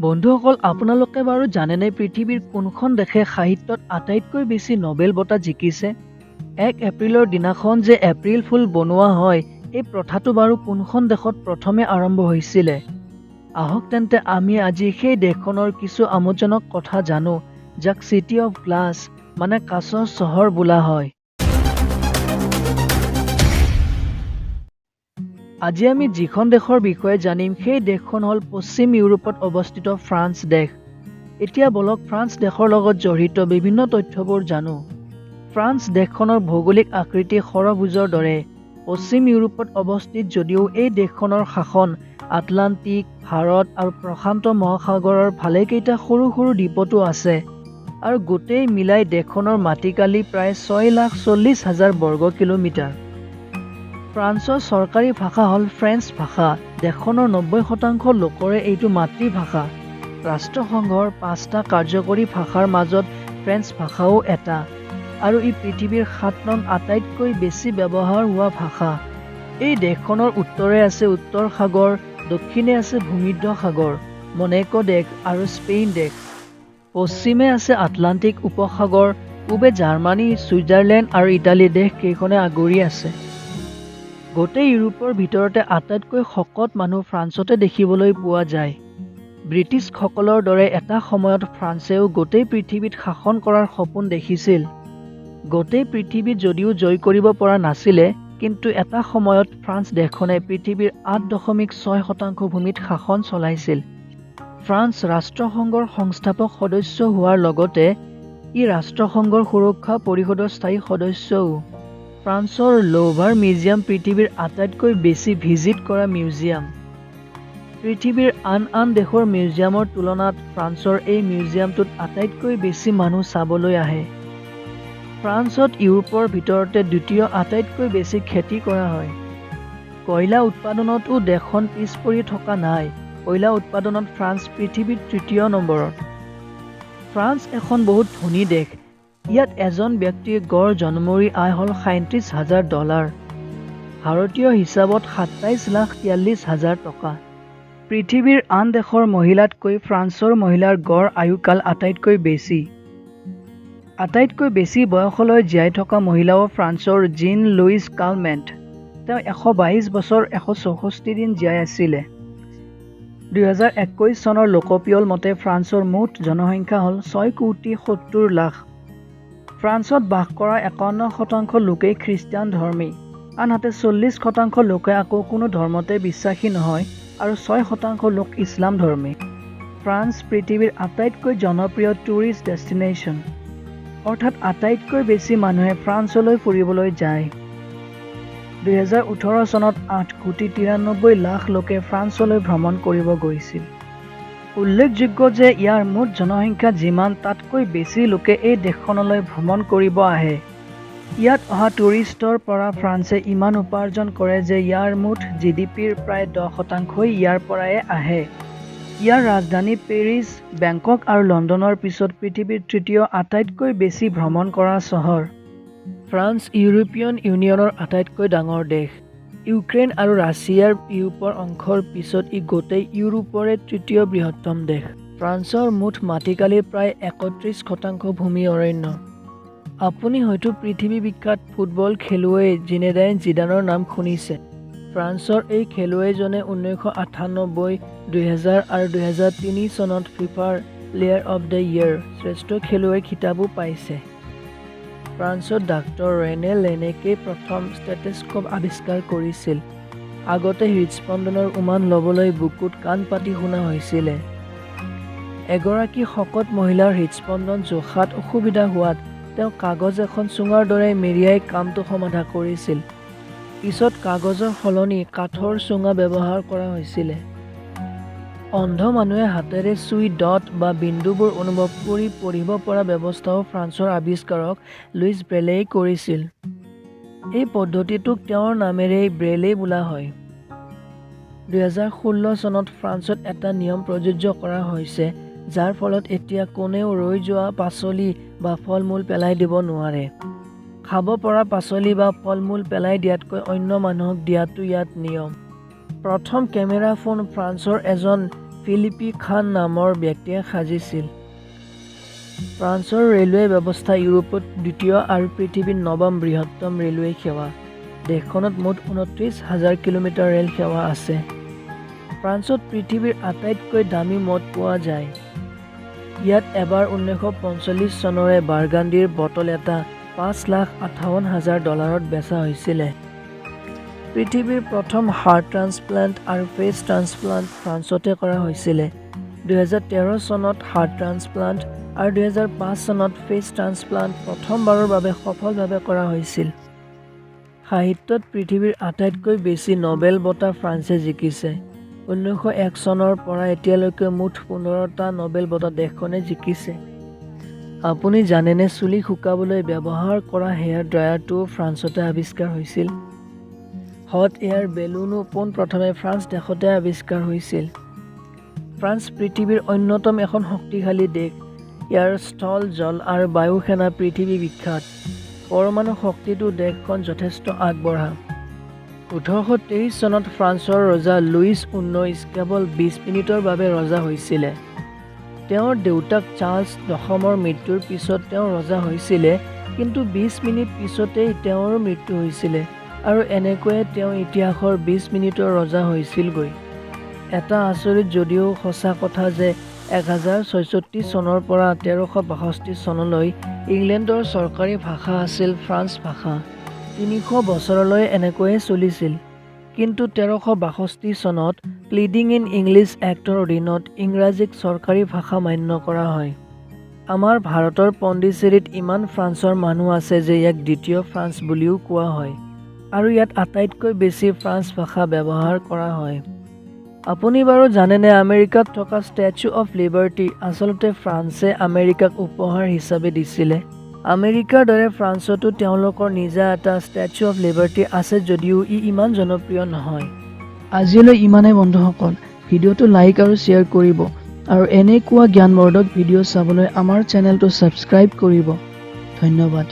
বন্ধুসকল, আপোনালোকে বাৰু জানেনে পৃথিৱীৰ কোনখন দেশে সাহিত্যত আটাইতকৈ বেছি নবেল বঁটা জিকিছে? 1 এপ্ৰিলৰ দিনাখন যে এপ্ৰিল ফুল বনোৱা হয়, এই প্ৰথাটো বাৰু কোনখন দেশত প্ৰথমে আৰম্ভ হৈছিলে? আহক তেন্তে আমি আজি সেই দেশখনৰ কিছু আমোদজনক কথা জানো, যাক চিটি অফ গ্লাছ মানে কাঁচৰ চহৰ বোলা হয়। আজি আমি যিখন দেশৰ বিষয়ে জানিম, সেই দেশখন হ'ল পশ্চিম ইউৰোপত অৱস্থিত ফ্ৰান্স দেশ। এতিয়া বলক ফ্ৰান্স দেশৰ লগত জড়িত বিভিন্ন তথ্যবোৰ জানো। ফ্ৰান্স দেশখনৰ ভৌগোলিক আকৃতি ষড়ভুজৰ দৰে। পশ্চিম ইউৰোপত অৱস্থিত যদিও এই দেশখনৰ শাসন আটলান্টিক, ভাৰত আৰু প্ৰশান্ত মহাসাগৰৰ ভালেকেইটা সৰু সৰু দ্বীপতো আছে আৰু গোটেই মিলাই দেশখনৰ মাটিকালি প্ৰায় 6,40,000 বৰ্গ কিলোমিটাৰ। ফ্ৰান্সৰ চৰকাৰী ভাষা হ'ল ফ্ৰেঞ্চ ভাষা। দেশখনৰ 90% লোকৰে এইটো মাতৃভাষা। ৰাষ্ট্ৰসংঘৰ 5টা কাৰ্যকৰী ভাষাৰ মাজত ফ্ৰেঞ্চ ভাষাও এটা আৰু ই পৃথিৱীৰ 7 নং আটাইতকৈ বেছি ব্যৱহাৰ হোৱা ভাষা। এই দেশখনৰ উত্তৰে আছে উত্তৰ সাগৰ, দক্ষিণে আছে ভূমধ্য সাগৰ, মনেকো দেশ আৰু স্পেইন দেশ। পশ্চিমে আছে আটলান্টিক উপসাগৰ, পূবে জাৰ্মানী, ছুইজাৰলেণ্ড আৰু ইটালী দেশ কেইখনে আগুৰি আছে। গোটেই ইউৰোপৰ ভিতৰতে আটাইতকৈ শকত মানুহ ফ্ৰান্সতে দেখিবলৈ পোৱা যায়। ব্ৰিটিছসকলৰ দৰে এটা সময়ত ফ্ৰান্সেও গোটেই পৃথিৱীত শাসন কৰাৰ সপোন দেখিছিল। গোটেই পৃথিৱীত যদিও জয় কৰিব পৰা নাছিলে, কিন্তু এটা সময়ত ফ্ৰান্স দেশখনে পৃথিৱীৰ 8.6% ভূমিত শাসন চলাইছিল। ফ্ৰান্স ৰাষ্ট্ৰসংঘৰ সংস্থাপক সদস্য হোৱাৰ লগতে ই ৰাষ্ট্ৰসংঘৰ সুৰক্ষা পৰিষদৰ স্থায়ী সদস্যও। ফ্ৰান্সৰ লৌভাৰ মিউজিয়াম পৃথিৱীৰ আটাইতকৈ বেছি ভিজিট কৰা মিউজিয়াম। পৃথিৱীৰ আন আন দেশৰ মিউজিয়ামৰ তুলনাত ফ্ৰান্সৰ এই মিউজিয়ামটোত আটাইতকৈ বেছি মানুহ চাবলৈ আহে। ফ্ৰান্সত ইউৰোপৰ ভিতৰতে দ্বিতীয় আটাইতকৈ বেছি খেতি কৰা হয়। কয়লা উৎপাদনতো দেশখন পিছ পৰি থকা নাই। কয়লা উৎপাদনত ফ্ৰান্স পৃথিৱীত তৃতীয় নম্বৰত। ফ্ৰান্স এখন বহুত ধনী দেশ। ইয়াত এজন ব্যক্তিৰ গড় জন্মৰি আয় হ'ল $37,000, ভাৰতীয় হিচাপত 27,43,000 টকা। পৃথিৱীৰ আন দেশৰ মহিলাতকৈ ফ্ৰান্সৰ মহিলাৰ গড় আয়ুকাল আটাইতকৈ বেছি। আটাইতকৈ বেছি বয়সলৈ জীয়াই থকা মহিলাও ফ্ৰান্সৰ জিন লুইচ কালমেণ্ট। তেওঁ 122 বছৰ 164 দিন জীয়াই আছিলে। 2021 চনৰ লোকপিয়ল মতে ফ্ৰান্সৰ মুঠ জনসংখ্যা হ'ল 6 কোটি 70 লাখ। ফ্ৰান্সত বাস কৰা 51% লোকেই খ্ৰীষ্টান ধৰ্মী, আনহাতে 40% লোকে আকৌ কোনো ধৰ্মতে বিশ্বাসী নহয় আৰু 6% লোক ইছলাম ধৰ্মী। ফ্ৰান্স পৃথিৱীৰ আটাইতকৈ জনপ্ৰিয় টুৰিষ্ট ডেষ্টিনেশ্যন, অৰ্থাৎ আটাইতকৈ বেছি মানুহে ফ্ৰান্সলৈ ফুৰিবলৈ যায়। 2018 চনত 8 কোটি 93 লাখ লোকে ফ্ৰান্সলৈ ভ্ৰমণ কৰিব গৈছিল। উল্লেখযোগ্য যে ইয়াৰ মুঠ জনসংখ্যা যিমান, তাতকৈ বেছি লোকে এই দেশখনলৈ ভ্ৰমণ কৰিব আহে। ইয়াত অহা টুৰিষ্টৰ পৰা ফ্ৰান্সে ইমান উপাৰ্জন কৰে যে ইয়াৰ মুঠ জিডিপিৰ প্ৰায় 10%ই ইয়াৰ পৰাই আহে। ইয়াৰ ৰাজধানী পেৰিছ বেংকক আৰু লণ্ডনৰ পিছত পৃথিৱীৰ তৃতীয় আটাইতকৈ বেছি ভ্ৰমণ কৰা চহৰ। ফ্ৰান্স ইউৰোপীয়ান ইউনিয়নৰ আটাইতকৈ ডাঙৰ দেশ। ইউক্ৰেইন আৰু ৰাছিয়াৰ ইউৰোপৰ অংশৰ পিছত ই গোটেই ইউৰোপৰে তৃতীয় বৃহত্তম দেশ। ফ্ৰান্সৰ মুঠ মাটিকালিৰ প্ৰায় 31% ভূমি অৰণ্য। আপুনি হয়তো পৃথিৱী বিখ্যাত ফুটবল খেলুৱৈ জিনেদাইন জিদানৰ নাম শুনিছে। ফ্ৰান্সৰ এই খেলুৱৈজনে 1998, 2000 আৰু 2003 চনত ফিফাৰ প্লেয়াৰ অৱ the year শ্ৰেষ্ঠ খেলুৱৈৰ খিতাপো পাইছে। ফ্ৰান্সত ডাক্তৰ ৰেনে লেনেকেই প্ৰথম ষ্টেথেস্কোপ আৱিষ্কাৰ কৰিছিল। আগতে হৃদস্পন্দনৰ উমান ল'বলৈ বুকুত কাণ পাতি শুনা হৈছিলে। এগৰাকী শকত মহিলাৰ হৃদস্পন্দন জোখাত অসুবিধা হোৱাত তেওঁ কাগজ এখন চুঙাৰ দৰে মেৰিয়াই কামটো সমাধা কৰিছিল। পিছত কাগজৰ সলনি কাঠৰ চুঙা ব্যৱহাৰ কৰা হৈছিলে। অন্ধ মানুহে হাতেৰে চুই ডট বা বিন্দুবোৰ অনুভৱ কৰি পঢ়িব পৰা ব্যৱস্থাও ফ্ৰান্সৰ আৱিষ্কাৰক লুইচ ব্ৰেইলেই কৰিছিল। এই পদ্ধতিটোক তেওঁৰ নামেৰেই ব্ৰেইলে বোলা হয়। 2016 চনত ফ্ৰান্সত এটা নিয়ম প্ৰযোজ্য কৰা হৈছে, যাৰ ফলত এতিয়া কোনেও ৰৈ যোৱা পাচলি বা ফল-মূল পেলাই দিব নোৱাৰে। খাব পৰা পাচলি বা ফল-মূল পেলাই দিয়াতকৈ অন্য মানুহক দিয়াটো ইয়াত নিয়ম। প্ৰথম কেমেৰা ফোন ফ্ৰান্সৰ এজন ফিলিপি খান নামৰ ব্যক্তিয়ে সাজিছিল। ফ্ৰান্সৰ ৰেলৱে ব্যৱস্থা ইউৰোপত দ্বিতীয় আৰু পৃথিৱীৰ নৱম বৃহত্তম ৰেলৱে সেৱা। দেশখনত মুঠ 29 হাজাৰ কিলোমিটাৰ ৰেল সেৱা আছে। ফ্ৰান্সত পৃথিৱীৰ আটাইতকৈ দামী মদ পোৱা যায়। ইয়াত এবাৰ 1945 চনৰে বাৰ্গাণ্ডিৰ বটল এটা 5,58,000 ডলাৰত বেচা হৈছিলে। পৃথিৱীৰ প্ৰথম হাৰ্ট ট্ৰান্সপ্লাণ্ট আৰু ফেচ ট্ৰান্সপ্লাণ্ট ফ্ৰান্সতে কৰা হৈছিলে। 2013 চনত হাৰ্ট ট্ৰান্সপ্লাণ্ট আৰু 2005 চনত ফেচ ট্ৰান্সপ্লাণ্ট প্ৰথমবাৰৰ বাবে সফলভাৱে কৰা হৈছিল। সাহিত্যত পৃথিৱীৰ আটাইতকৈ বেছি নবেল বঁটা ফ্ৰান্সে জিকিছে। 1901 চনৰ পৰা এতিয়ালৈকে মুঠ 15টা নবেল বঁটা দেশখনে জিকিছে। আপুনি জানেনে চুলি শুকাবলৈ ব্যৱহাৰ কৰা হেয়াৰ ড্ৰায়াৰটোও ফ্ৰান্সতে আৱিষ্কাৰ হৈছিল? হট এয়াৰ বেলুনো পোনপ্ৰথমে ফ্ৰান্স দেশতে আৱিষ্কাৰ হৈছিল। ফ্ৰান্স পৃথিৱীৰ অন্যতম এখন শক্তিশালী দেশ। ইয়াৰ স্থল, জল আৰু বায়ু সেনা পৃথিৱী বিখ্যাত। পৰমাণু শক্তিতো দেশখন যথেষ্ট আগবঢ়া। 1823 চনত ফ্ৰান্সৰ ৰজা লুইচ 19 কেৱল 20 মিনিটৰ বাবে ৰজা হৈছিলে। তেওঁৰ দেউতাক চাৰ্লছ দশমৰ মৃত্যুৰ পিছত তেওঁ ৰজা হৈছিলে, কিন্তু 20 মিনিট পিছতেই তেওঁৰো মৃত্যু হৈছিলে আৰু এনেকৈয়ে তেওঁ ইতিহাসৰ 20 মিনিটৰ ৰজা হৈছিলগৈ। এটা আচৰিত যদিও সঁচা কথা যে 1066 চনৰ পৰা 1362 চনলৈ ইংলেণ্ডৰ চৰকাৰী ভাষা আছিল ফ্ৰান্স ভাষা। 300 বছৰলৈ এনেকৈয়ে চলিছিল। কিন্তু 1362 চনত প্লিডিং ইন ইংলিছ এক্টৰ অধীনত ইংৰাজীক চৰকাৰী ভাষা মান্য কৰা হয়। আমাৰ ভাৰতৰ পণ্ডিচেৰীত ইমান ফ্ৰান্সৰ মানুহ আছে যে ইয়াক দ্বিতীয় ফ্ৰান্স বুলিও কোৱা হয় আৰু ইয়াত আটাইতকৈ বেছি ফ্ৰান্স ভাষা ব্যৱহাৰ কৰা হয়। আপুনি বাৰু জানেনে আমেৰিকাত থকা ষ্টেচু অফ লিবাৰ্টি আচলতে ফ্ৰান্সে আমেৰিকাক উপহাৰ হিচাপে দিছিলে? আমেৰিকাৰ দৰে ফ্ৰান্সতো তেওঁলোকৰ নিজা এটা ষ্টেচু অফ লিবাৰ্টি আছে যদিও ই ইমান জনপ্ৰিয় নহয়। আজিলৈ ইমানেই বন্ধুসকল। ভিডিঅ'টো লাইক আৰু শ্বেয়াৰ কৰিব আৰু এনেকুৱা জ্ঞানবৰ্ধক ভিডিঅ' চাবলৈ আমাৰ চেনেলটো ছাবস্ক্ৰাইব কৰিব। ধন্যবাদ।